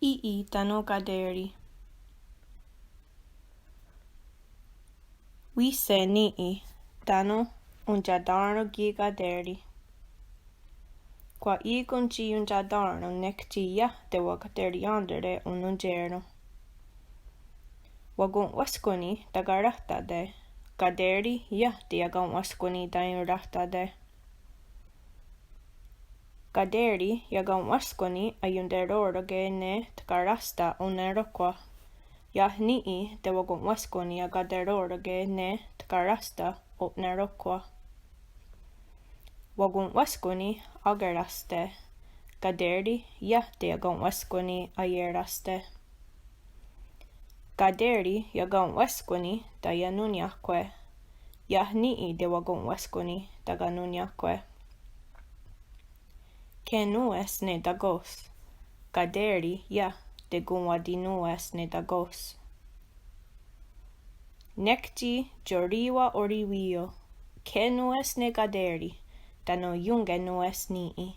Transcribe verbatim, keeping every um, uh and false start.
Í:'i tánon Kateri. Wíshe ní:'i tánon ontiatén:ro ki' Kateri. Kwah í:ken tsi iontiatén:ro nek tsi iah tewakaterièn:tare onontié:ren. Wakon'wéskwani takaráhtate, Kateri iah teiakaon'wéskwani taionráhtate. Kateri iakaon'wéskwani aionterò:roke ne tkaráhsta o'neróhkwa. Iah ní:'i tewakon'wéskwani akaterò:roke ne tkaráhsta o'neróhkwa. Wakon'wéskwani akeráhste, Kateri iah teiakaon'wéskwani aieráhste. Kateri iakaon'wéskwani taianónniahkwe. Iah ní:'i tewakon'wéskwani takanónniahkwe. Kenòn:we's ne takò:s. Kateri iah tekonwatinòn:we's ne takò:s. Nek tsi tiorì:wa orihwí:io, kenòn:we's ne Kateri tánon ionkenòn:we's ní:'i.